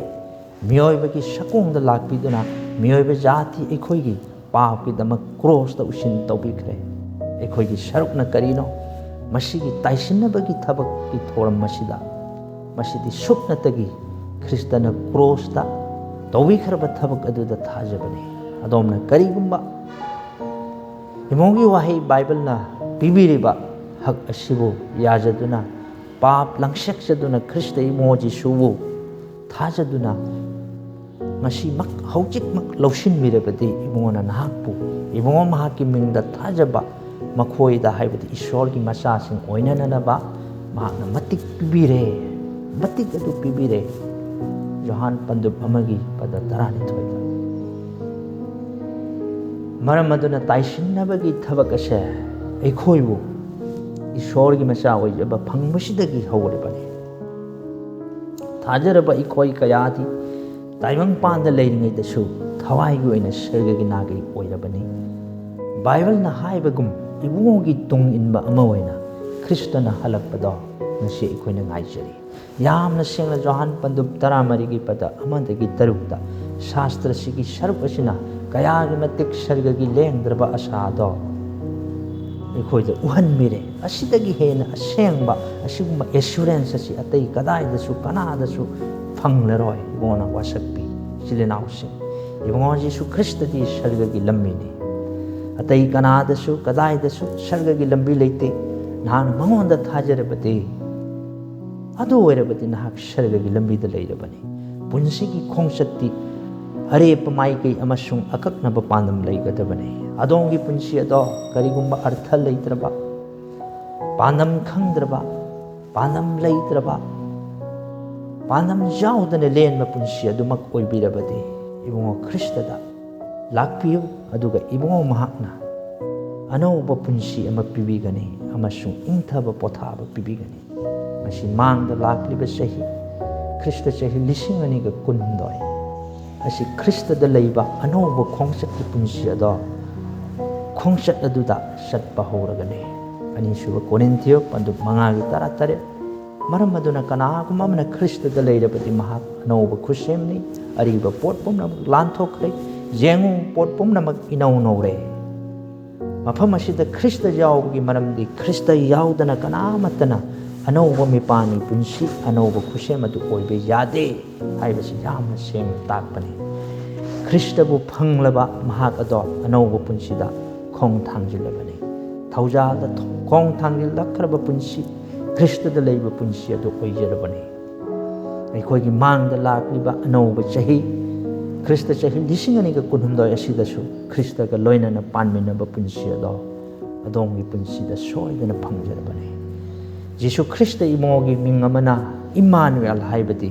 ꯃꯤꯑꯣꯏꯕꯒꯤ ꯁꯛꯈꯣꯡꯗ ꯂꯥꯛꯄꯤꯗꯨꯅ ꯃꯤꯑꯣꯏꯕ ꯖꯥꯇꯤ ꯑꯩꯈꯣꯏꯒꯤ ꯄꯥꯞꯀꯤꯗꯃꯛ ꯀ꯭ꯔꯣꯁꯇ ꯎꯁꯤꯟ ꯇꯧꯕꯤꯈ꯭ꯔꯦ꯫ ꯑꯩꯈꯣꯏꯒꯤ ꯁꯔꯨꯛꯅ ꯀꯔꯤꯅꯣ? ꯃꯁꯤꯒꯤ ꯇꯥꯏꯁꯤꯟꯅꯕꯒꯤ ꯊꯕꯛꯀꯤ ꯊꯧꯔꯝ ꯑꯁꯤꯗ, ꯃꯁꯤꯗꯤ ꯁꯨꯞꯅꯇꯒꯤ ꯈ꯭ꯔꯤꯁꯇꯅ ꯀ꯭ꯔꯣꯁꯇ ꯇꯧꯕꯤꯈ꯭ꯔꯕ ꯊꯕꯛ ꯑꯗꯨꯗ ꯊꯥꯖꯕꯅꯤ꯫ ꯑꯗꯣꯝꯅ ꯀꯔꯤꯒꯨꯝꯕ ꯏꯃꯣꯒꯤ ꯋꯥꯍꯩ ꯕꯥꯏꯕꯜꯅ ꯄꯤꯕꯤꯔꯤꯕ ꯍꯛ ꯑꯁꯤꯕꯨ ꯌꯥꯖꯗꯨꯅ, ꯄꯥꯞ ꯂꯪꯁꯦꯛꯆꯗꯨꯅ ꯈ꯭ꯔꯤꯁꯇ ꯏꯃꯣ ꯖꯤꯁꯨꯕꯨ ꯊꯥꯖꯗꯨꯅ ꯉꯁꯤꯃꯛ, ꯍꯧꯖꯤꯛꯃꯛ ꯂꯧꯁꯤꯟꯕꯤꯔꯕꯗꯤ, ꯏꯕꯨꯡꯉꯣꯅ ꯅꯍꯥꯛꯄꯨ, ꯏꯕꯨꯡꯉꯣ ꯃꯍꯥꯛꯀꯤ ꯃꯤꯡꯗ ꯊꯥꯖꯕ ꯃꯈꯣꯏꯗ, ꯍꯥꯏꯕꯗꯤ ꯏꯁꯣꯔꯒꯤ ꯃꯆꯥꯁꯤꯡ ꯑꯣꯏꯅꯅꯕ ꯃꯍꯥꯛꯅ ꯃꯇꯤꯛ ꯄꯤꯕꯤꯔꯦ, ꯃꯇꯤꯛ ꯑꯗꯨ ꯄꯤꯕꯤꯔꯦ꯫ ꯌꯣꯍꯥꯟ ꯄꯟꯗꯨꯞ ꯑꯃꯒꯤ ꯄꯗ ꯇꯔꯥꯅꯤꯊꯣꯏꯗ꯫ ꯃꯔꯝ ꯑꯗꯨꯅ ꯇꯥꯏꯁꯤꯟꯅꯕꯒꯤ ꯊꯕꯛ ꯑꯁꯦ ꯑꯩꯈꯣꯏꯕꯨ ꯏꯁꯣꯔꯒꯤ ꯃꯆꯥ ꯑꯣꯏꯖꯕ ꯐꯪꯕꯁꯤꯗꯒꯤ ꯍꯧꯔꯕꯅꯤ꯫ ꯊꯥꯖꯔꯕ ꯑꯩꯈꯣꯏ ꯀꯌꯥꯗꯤ ꯇꯥꯏꯕꯪꯄꯥꯟꯗ ꯂꯩꯔꯤꯉꯩꯗꯁꯨ ꯊꯋꯥꯏꯒꯤ ꯑꯣꯏꯅ ꯁꯔꯒꯒꯤ ꯅꯥꯒꯔꯤꯛ ꯑꯣꯏꯔꯕꯅꯤ꯫ ꯕꯥꯏꯕꯜꯅ ꯍꯥꯏꯕꯒꯨꯝ, ꯏꯕꯨꯡꯉꯣꯒꯤ ꯇꯨꯡ ꯏꯟꯕ ꯑꯃ ꯑꯣꯏꯅ ꯈ꯭ꯔꯤꯁꯇꯅ ꯍꯜꯂꯛꯄꯗꯣ ꯉꯁꯤ ꯑꯩꯈꯣꯏꯅ ꯉꯥꯏꯖꯔꯤ꯫ ꯌꯥꯝꯅ ꯁꯦꯡꯅ ꯖꯣꯍꯥꯟ ꯄꯟꯗꯨꯞ ꯇꯔꯥꯃꯔꯤꯒꯤ ꯄꯗ ꯑꯃꯗꯒꯤ ꯇꯔꯨꯛꯇ ꯁꯥꯁꯇ꯭ꯔꯁꯤꯒꯤ ꯁꯔꯨꯛ ꯑꯁꯤꯅ ꯀꯌꯥꯒꯤ ꯃꯇꯤꯛ ꯁꯔꯒꯒꯤ ꯂꯦꯡꯗ꯭ꯔꯕ ꯑꯁꯥꯗꯣ ꯑꯩꯈꯣꯏꯗ ꯎꯍꯟꯕꯤꯔꯦ꯫ ꯑꯁꯤꯗꯒꯤ ꯍꯦꯟꯅ ꯑꯁꯦꯡꯕ ꯑꯁꯤꯒꯨꯝꯕ ꯑꯦꯁꯨꯔꯦꯟꯁ ꯑꯁꯤ ꯑꯇꯩ ꯀꯗꯥꯏꯗꯁꯨ, ꯀꯅꯥꯗꯁꯨ ꯐꯪꯂꯔꯣꯏ꯫ ꯏꯕꯨꯡꯉꯣꯅ ꯋꯥꯁꯛꯄꯤ꯫ ꯏꯆꯤꯜ ꯏꯅꯥꯎꯁꯤꯡ, ꯏꯕꯨꯡꯉꯣ ꯖꯤꯁꯨ ꯈ꯭ꯔꯤꯁꯇꯗꯤ ꯁꯔꯒꯒꯤ ꯂꯝꯕꯤꯅꯤ꯫ ꯑꯇꯩ ꯀꯅꯥꯗꯁꯨ, ꯀꯗꯥꯏꯗꯁꯨ ꯁꯔꯒꯒꯤ ꯂꯝꯕꯤ ꯂꯩꯇꯦ꯫ ꯅꯍꯥꯛꯅ ꯃꯉꯣꯟꯗ ꯊꯥꯖꯔꯕꯗꯤ, ꯑꯗꯨ ꯑꯣꯏꯔꯕꯗꯤ ꯅꯍꯥꯛ ꯁꯔꯒꯒꯤ ꯂꯝꯕꯤꯗ ꯂꯩꯔꯕꯅꯤ꯫ ꯄꯨꯟꯁꯤꯒꯤ ꯈꯣꯡꯆꯠꯇꯤ ꯑꯔꯦꯞꯄ ꯃꯥꯏꯀꯩ ꯑꯃꯁꯨꯡ ꯑꯀꯛꯅꯕ ꯄꯥꯟꯗꯝ ꯂꯩꯒꯗꯕꯅꯤ꯫ ꯑꯗꯣꯝꯒꯤ ꯄꯨꯟꯁꯤ ꯑꯗꯣ ꯀꯔꯤꯒꯨꯝꯕ ꯑꯔꯊ ꯂꯩꯇ꯭ꯔꯕ, ꯄꯥꯟꯗꯝ ꯈꯪꯗ꯭ꯔꯕ, ꯄꯥꯟꯗꯝ ꯂꯩꯇ꯭ꯔꯕ, ꯄꯥꯟꯗꯝ ꯌꯥꯎꯗꯅ ꯂꯦꯟꯕ ꯄꯨꯟꯁꯤ ꯑꯗꯨꯃꯛ ꯑꯣꯏꯕꯤꯔꯕꯗꯤ, ꯏꯕꯨꯡꯉꯣ ꯈ꯭ꯔꯤꯁꯇꯗ ꯂꯥꯛꯄꯤꯌꯨ, ꯑꯗꯨꯒ ꯏꯕꯨꯡꯉꯣ ꯃꯍꯥꯛꯅ ꯑꯅꯧꯕ ꯄꯨꯟꯁꯤ ꯑꯃ ꯄꯤꯕꯤꯒꯅꯤ ꯑꯃꯁꯨꯡ ꯏꯪꯊꯕ ꯄꯣꯊꯥꯕ ꯄꯤꯕꯤꯒꯅꯤ꯫ ꯉꯁꯤ ꯃꯥꯡꯗ ꯂꯥꯛꯂꯤꯕ ꯆꯍꯤ, ꯈ꯭ꯔꯤꯁꯇ ꯆꯍꯤ ꯂꯤꯁꯤꯡ ꯑꯅꯤꯒ ꯀꯨꯟꯍꯨꯝꯗꯣꯏ ꯑꯁꯤ ꯈ꯭ꯔꯤꯁꯇꯗ ꯂꯩꯕ ꯑꯅꯧꯕ ꯈꯣꯡꯆꯠꯀꯤ ꯄꯨꯟꯁꯤ ꯑꯗꯣ ꯈꯣꯡꯆꯠ ꯑꯗꯨꯗ ꯆꯠꯄ ꯍꯧꯔꯒꯅꯤ꯫ ꯑꯅꯤꯁꯨꯕ ꯀꯣꯔꯤꯟꯊꯤꯌꯣ ꯄꯟꯗꯨꯞ ꯃꯉꯥꯒꯤ ꯇꯔꯥꯇꯔꯦꯠ, "ꯃꯔꯝ ꯑꯗꯨꯅ ꯀꯅꯥꯒꯨꯝꯕ ꯑꯃꯅ ꯈ꯭ꯔꯤꯁꯇꯗ ꯂꯩꯔꯕꯗꯤ ꯃꯍꯥꯛ ꯑꯅꯧꯕ ꯈꯨꯠꯁꯦꯝꯅꯤ, ꯑꯔꯤꯕ ꯄꯣꯠ ꯄꯨꯝꯅꯃꯛ ꯂꯥꯟꯊꯣꯛꯈ꯭ꯔꯦ, ꯌꯦꯡꯉꯨ, ꯄꯣꯠ ꯄꯨꯝꯅꯃꯛ ꯏꯅꯧ ꯅꯧꯔꯦ"꯫ ꯃꯐꯝ ꯑꯁꯤꯗ ꯈ꯭ꯔꯤꯁꯇ ꯌꯥꯎꯕꯒꯤ ꯃꯔꯝꯗꯤ ꯈ꯭ꯔꯤꯁꯇ ꯌꯥꯎꯗꯅ ꯀꯅꯥꯃꯠꯇꯅ ꯑꯅꯧꯕ ꯃꯤꯄꯥꯟꯒꯤ ꯄꯨꯟꯁꯤ, ꯑꯅꯧꯕ ꯈꯨꯠꯁꯦꯝ ꯑꯗꯨ ꯑꯣꯏꯕ ꯌꯥꯗꯦ ꯍꯥꯏꯕꯁꯤ ꯌꯥꯝꯅ ꯁꯦꯡꯅ ꯇꯥꯛꯄꯅꯤ꯫ ꯈ꯭ꯔꯤꯁꯇꯕꯨ ꯐꯪꯂꯕ ꯃꯍꯥꯛ ꯑꯗꯣ ꯑꯅꯧꯕ ꯄꯨꯟꯁꯤꯗ ꯈꯣꯡ ꯊꯥꯡꯖꯤꯜꯂꯕꯅꯤ꯫ ꯊꯧꯖꯥꯜꯗ ꯈꯣꯡ ꯊꯥꯡꯖꯤꯜꯂꯛꯈ꯭ꯔꯕ ꯄꯨꯟꯁꯤ, ꯈ꯭ꯔꯤꯁꯇꯗ ꯂꯩꯕ ꯄꯨꯟꯁꯤ ꯑꯗꯨ ꯑꯣꯏꯖꯔꯕꯅꯤ꯫ ꯑꯩꯈꯣꯏꯒꯤ ꯃꯥꯡꯗ ꯂꯥꯛꯂꯤꯕ ꯑꯅꯧꯕ ꯆꯍꯤ, ꯈ꯭ꯔꯤꯁꯇ ꯆꯍꯤ ꯂꯤꯁꯤꯡ ꯑꯅꯤꯒ ꯀꯨꯟꯍꯨꯝꯗꯣꯏ ꯑꯁꯤꯗꯁꯨ ꯈ꯭ꯔꯤꯁꯇꯒ ꯂꯣꯏꯅꯅ ꯄꯥꯟꯃꯤꯟꯅꯕ ꯄꯨꯟꯁꯤ ꯑꯗꯣ ꯑꯗꯣꯝꯒꯤ ꯄꯨꯟꯁꯤꯗ ꯁꯣꯏꯗꯅ ꯐꯪꯖꯔꯕꯅꯤ꯫ ꯖꯤꯁꯨ ꯈ꯭ꯔꯤꯁꯇ ꯏꯕꯨꯡꯉꯣꯒꯤ ꯃꯤꯡ ꯑꯃꯅ ꯏꯝꯃꯥꯅꯨꯑꯦꯜ ꯍꯥꯏꯕꯗꯤ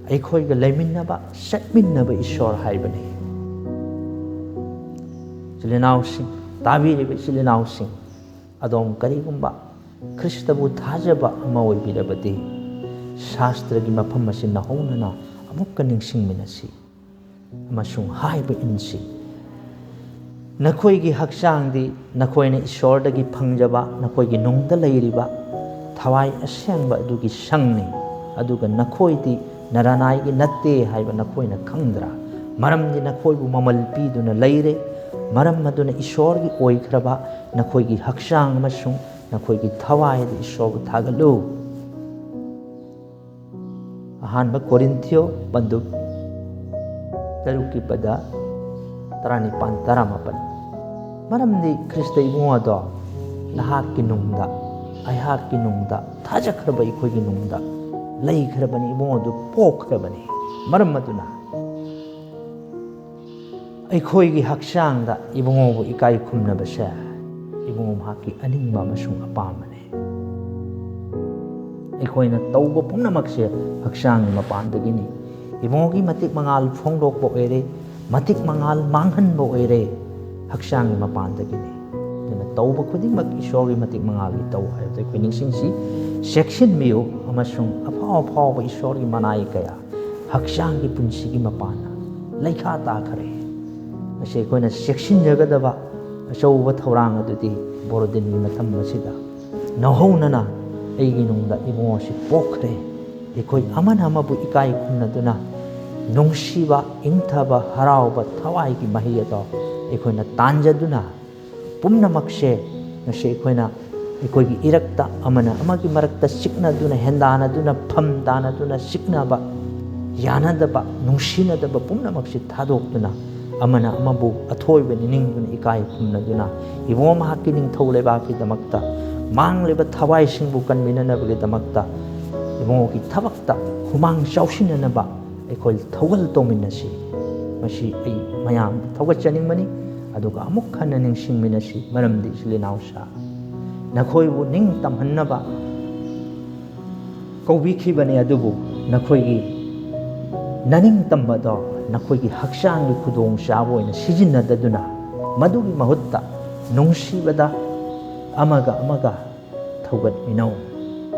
ꯑꯩꯈꯣꯏꯒ ꯂꯩꯃꯤꯟꯅꯕ, ꯆꯠꯃꯤꯟꯅꯕ ꯏꯁꯣꯔ ꯍꯥꯏꯕꯅꯤ꯫ ꯏꯆꯤꯜ ꯏꯅꯥꯎꯁꯤꯡ, ꯇꯥꯕꯤꯔꯤꯕ ꯏꯆꯤꯜ ꯏꯅꯥꯎꯁꯤꯡ, ꯑꯗꯣꯝ ꯀꯔꯤꯒꯨꯝꯕ ꯈ꯭ꯔꯤꯁꯇꯕꯨ ꯊꯥꯖꯕ ꯑꯃ ꯑꯣꯏꯕꯤꯔꯕꯗꯤ, ꯁꯥꯁꯇ꯭ꯔꯒꯤ ꯃꯐꯝ ꯑꯁꯤ ꯅꯧꯍꯧꯅꯅ ꯑꯃꯨꯛꯀ ꯅꯤꯡꯁꯤꯡꯃꯤꯟꯅꯁꯤ ꯑꯃꯁꯨꯡ ꯍꯥꯏꯕ ꯏꯟꯁꯤ꯫ ꯅꯈꯣꯏꯒꯤ ꯍꯛꯆꯥꯡꯗꯤ ꯅꯈꯣꯏꯅ ꯏꯁꯣꯔꯗꯒꯤ ꯐꯪꯖꯕ, ꯅꯈꯣꯏꯒꯤ ꯅꯨꯡꯗ ꯂꯩꯔꯤꯕ ꯊꯋꯥꯏ ꯑꯁꯦꯡꯕ ꯑꯗꯨꯒꯤ ꯁꯪꯅꯤ, ꯑꯗꯨꯒ ꯅꯈꯣꯏꯗꯤ ꯅꯔꯥꯅꯥꯏꯒꯤ ꯅꯠꯇꯦ ꯍꯥꯏꯕ ꯅꯈꯣꯏꯅ ꯈꯪꯗ꯭ꯔꯥ? ꯃꯔꯝꯗꯤ ꯅꯈꯣꯏꯕꯨ ꯃꯃꯜ ꯄꯤꯗꯨꯅ ꯂꯩꯔꯦ꯫ ꯃꯔꯝ ꯑꯗꯨꯅ ꯏꯁꯣꯔꯒꯤ ꯑꯣꯏꯈ꯭ꯔꯕ ꯅꯈꯣꯏꯒꯤ ꯍꯛꯆꯥꯡ ꯑꯃꯁꯨꯡ ꯅꯈꯣꯏꯒꯤ ꯊꯋꯥꯏꯗ ꯏꯁꯣꯔꯕꯨ ꯊꯥꯒꯠꯂꯨ꯫ ꯑꯍꯥꯟꯕ ꯀꯣꯔꯤꯟꯊꯤꯌꯣ ꯄꯟꯗꯨꯞ ꯇꯔꯨꯛꯀꯤ ꯄꯗ ꯇꯔꯥꯅꯤꯄꯥꯟ, ꯇꯔꯥꯃꯥꯄꯟ꯫ ꯃꯔꯝꯗꯤ ꯈ꯭ꯔꯤꯁꯇ ꯏꯕꯨꯡꯉꯣ ꯑꯗꯣ ꯅꯍꯥꯛꯀꯤ ꯅꯨꯡꯗ, ꯑꯩꯍꯥꯛꯀꯤ ꯅꯨꯡꯗ, ꯊꯥꯖꯈ꯭ꯔꯕ ꯑꯩꯈꯣꯏꯒꯤ ꯅꯨꯡꯗ ꯂꯩꯈ꯭ꯔꯕꯅꯤ, ꯏꯕꯨꯡꯉꯣ ꯑꯗꯨ ꯄꯣꯛꯈ꯭ꯔꯕꯅꯤ꯫ ꯃꯔꯝ ꯑꯗꯨꯅ ꯑꯩꯈꯣꯏꯒꯤ ꯍꯛꯆꯥꯡꯗ ꯏꯕꯨꯡꯉꯣꯕꯨ ꯏꯀꯥꯏ ꯈꯨꯝꯅꯕꯁꯦ ꯏꯕꯨꯡꯉꯣ ꯃꯍꯥꯛꯀꯤ ꯑꯅꯤꯡꯕ ꯑꯃꯁꯨꯡ ꯑꯄꯥꯝꯕꯅꯤ꯫ ꯑꯩꯈꯣꯏꯅ ꯇꯧꯕ ꯄꯨꯝꯅꯃꯛꯁꯦ ꯍꯛꯆꯥꯡꯒꯤ ꯃꯄꯥꯟꯗꯒꯤꯅꯤ꯫ ꯏꯕꯨꯡꯉꯣꯒꯤ ꯃꯇꯤꯛ ꯃꯉꯥꯜ ꯐꯣꯡꯗꯣꯛꯄ ꯑꯣꯏꯔꯦ, ꯃꯇꯤꯛ ꯃꯉꯥꯜ ꯃꯥꯡꯍꯟꯕ ꯑꯣꯏꯔꯦ, ꯍꯛꯆꯥꯡꯒꯤ ꯃꯄꯥꯟꯗꯒꯤꯅꯤ꯫ ꯑꯗꯨꯅ ꯇꯧꯕ ꯈꯨꯗꯤꯡꯃꯛ ꯏꯁꯣꯔꯒꯤ ꯃꯇꯤꯛ ꯃꯉꯥꯜꯒꯤ ꯇꯧ ꯍꯥꯏꯕꯗꯣ ꯑꯩꯈꯣꯏ ꯅꯤꯡꯁꯤꯡꯁꯤ꯫ ꯆꯦꯛꯁꯤꯟꯕꯤꯌꯨ ꯑꯃꯁꯨꯡ ꯑꯐꯥꯎ ꯑꯐꯥꯎꯕ ꯏꯁꯣꯔꯒꯤ ꯃꯅꯥꯏ ꯀꯌꯥ ꯍꯛꯆꯥꯡꯒꯤ ꯄꯨꯟꯁꯤꯒꯤ ꯃꯄꯥꯟꯅ ꯂꯩꯈꯥ ꯇꯥꯈ꯭ꯔꯦ꯫ ꯃꯁꯤ ꯑꯩꯈꯣꯏꯅ ꯆꯦꯛꯁꯤꯟꯖꯒꯗꯕ ꯑꯆꯧꯕ ꯊꯧꯔꯥꯡ ꯑꯗꯨꯗꯤ ꯕꯣꯔꯣꯗꯤꯟꯒꯤ ꯃꯇꯝ ꯑꯁꯤꯗ ꯅꯧꯍꯧꯅꯅ ꯑꯩꯒꯤ ꯅꯨꯡꯗ ꯏꯕꯨꯡꯉꯣꯁꯤ ꯄꯣꯛꯈ꯭ꯔꯦ꯫ ꯑꯩꯈꯣꯏ ꯑꯃꯅ ꯑꯃꯕꯨ ꯏꯀꯥꯏ ꯈꯨꯝꯅꯗꯨꯅ, ꯅꯨꯡꯁꯤꯕ, ꯏꯪꯊꯕ, ꯍꯔꯥꯎꯕ, ꯊꯋꯥꯏꯒꯤ ꯃꯍꯩ ꯑꯗꯣ ꯑꯩꯈꯣꯏꯅ ꯇꯥꯟꯖꯗꯨꯅ, ꯄꯨꯝꯅꯃꯛꯁꯦ ꯉꯁꯤ ꯑꯩꯈꯣꯏꯅ ꯑꯩꯈꯣꯏꯒꯤ ꯏꯔꯛꯇ ꯑꯃꯅ ꯑꯃꯒꯤ ꯃꯔꯛꯇ ꯆꯤꯛꯅꯗꯨꯅ, ꯍꯦꯟꯗꯥꯅꯗꯨꯅ, ꯐꯝ ꯇꯥꯅꯗꯨꯅ ꯆꯤꯛꯅꯕ, ꯌꯥꯅꯗꯕ, ꯅꯨꯡꯁꯤꯅꯗꯕ ꯄꯨꯝꯅꯃꯛꯁꯤ ꯊꯥꯗꯣꯛꯇꯨꯅ, ꯑꯃꯅ ꯑꯃꯕꯨ ꯑꯊꯣꯏꯕ ꯅꯤꯡꯗꯨꯅ, ꯏꯀꯥꯏ ꯈꯨꯝꯅꯗꯨꯅ, ꯏꯕꯨꯡꯉꯣ ꯃꯍꯥꯛꯀꯤ ꯅꯤꯡꯊꯧ ꯂꯩꯕꯥꯛꯀꯤꯗꯃꯛꯇ, ꯃꯥꯡꯂꯤꯕ ꯊꯋꯥꯏꯁꯤꯡꯕꯨ ꯀꯟꯕꯤꯅꯅꯕꯒꯤꯗꯃꯛꯇ, ꯏꯕꯨꯡꯉꯣꯒꯤ ꯊꯕꯛꯇ ꯍꯨꯃꯥꯡ ꯆꯥꯎꯁꯤꯟꯅꯅꯕ ꯑꯩꯈꯣꯏ ꯊꯧꯒꯜ ꯇꯧꯃꯤꯟꯅꯁꯤ꯫ ꯃꯁꯤ ꯑꯩ ꯃꯌꯥꯝ ꯊꯧꯒꯠꯆꯅꯤꯡꯕꯅꯤ꯫ ꯑꯗꯨꯒ ꯑꯃꯨꯛ ꯍꯟꯅ ꯅꯤꯡꯁꯤꯡꯃꯤꯟꯅꯁꯤ, ꯃꯔꯝꯗꯤ ꯏꯆꯤꯜ ꯏꯅꯥꯎꯁꯥ, ꯅꯈꯣꯏꯕꯨ ꯅꯤꯡ ꯇꯝꯍꯟꯅꯕ ꯀꯧꯕꯤꯈꯤꯕꯅꯤ, ꯑꯗꯨꯕꯨ ꯅꯈꯣꯏꯒꯤ ꯅꯅꯤꯡ ꯇꯝꯕꯗꯣ ꯅꯈꯣꯏꯒꯤ ꯍꯛꯆꯥꯡꯒꯤ ꯈꯨꯗꯣꯡꯆꯥꯕ ꯑꯣꯏꯅ ꯁꯤꯖꯤꯟꯅꯗꯗꯨꯅ, ꯃꯗꯨꯒꯤ ꯃꯍꯨꯠꯇ ꯅꯨꯡꯁꯤꯕꯗ ꯑꯃꯒ ꯑꯃꯒ ꯊꯧꯒꯠꯃꯤꯟꯅꯧ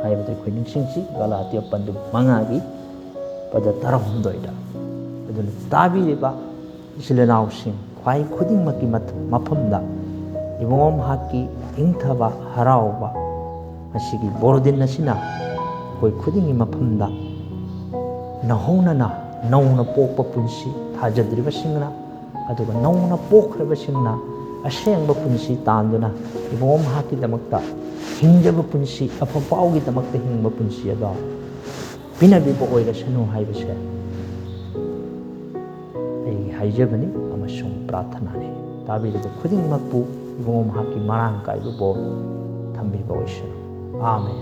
ꯍꯥꯏꯕꯗꯨ ꯑꯩꯈꯣꯏ ꯅꯤꯡꯁꯤꯡꯁꯤ꯫ ꯒꯥꯂꯥꯇꯤꯌ ꯄꯟꯗꯨꯞ ꯃꯉꯥꯒꯤ ꯄꯗ ꯇꯔꯥꯍꯨꯝꯗꯣꯏꯗ꯫ ꯑꯗꯨꯅ ꯇꯥꯕꯤꯔꯤꯕ ꯏꯆꯤꯜ ꯏꯅꯥꯎꯁꯤꯡ, ꯈ꯭ꯋꯥꯏ ꯈꯨꯗꯤꯡꯃꯛꯀꯤ ꯃꯊ-, ꯃꯐꯝꯗ ꯏꯕꯨꯡꯉꯣ ꯃꯍꯥꯛꯀꯤ ꯏꯪꯊꯕ, ꯍꯔꯥꯎꯕ, ꯃꯁꯤꯒꯤ ꯕꯣꯔꯗꯤꯟ ꯑꯁꯤꯅ ꯑꯩꯈꯣꯏ ꯈꯨꯗꯤꯡꯒꯤ ꯃꯐꯝꯗ ꯅꯧꯍꯧꯅꯅ, ꯅꯧꯅ ꯄꯣꯛꯄ ꯄꯨꯟꯁꯤ ꯊꯥꯖꯗ꯭ꯔꯤꯕꯁꯤꯡꯅ, ꯑꯗꯨꯒ ꯅꯧꯅ ꯄꯣꯛꯈ꯭ꯔꯕꯁꯤꯡꯅ ꯑꯁꯦꯡꯕ ꯄꯨꯟꯁꯤ ꯇꯥꯟꯗꯨꯅ ꯏꯕꯨꯡꯉꯣ ꯃꯍꯥꯛꯀꯤꯗꯃꯛꯇ ꯍꯤꯡꯖꯕ ꯄꯨꯟꯁꯤ, ꯑꯐꯄꯥꯎꯒꯤꯗꯃꯛꯇ ꯍꯤꯡꯕ ꯄꯨꯟꯁꯤ ꯑꯗꯣ ꯄꯤꯅꯕꯤꯕ ꯑꯣꯏꯔꯁꯅꯨ ꯍꯥꯏꯕꯁꯦ ꯑꯩꯒꯤ ꯍꯥꯏꯖꯕꯅꯤ ꯑꯃꯁꯨꯡ ꯄ꯭ꯔꯥꯔꯊꯅꯥꯅꯤ꯫ ꯇꯥꯕꯤꯔꯤꯕ ꯈꯨꯗꯤꯡꯃꯛꯄꯨ ꯏꯕꯨꯡꯉꯣ ꯃꯍꯥꯛꯀꯤ ꯃꯔꯥꯡ ꯀꯥꯏꯕ ꯕꯣꯔ ꯊꯝꯕꯤꯕ ꯑꯣꯏꯁꯅꯨ꯫ ꯑꯥꯃꯦꯟ꯫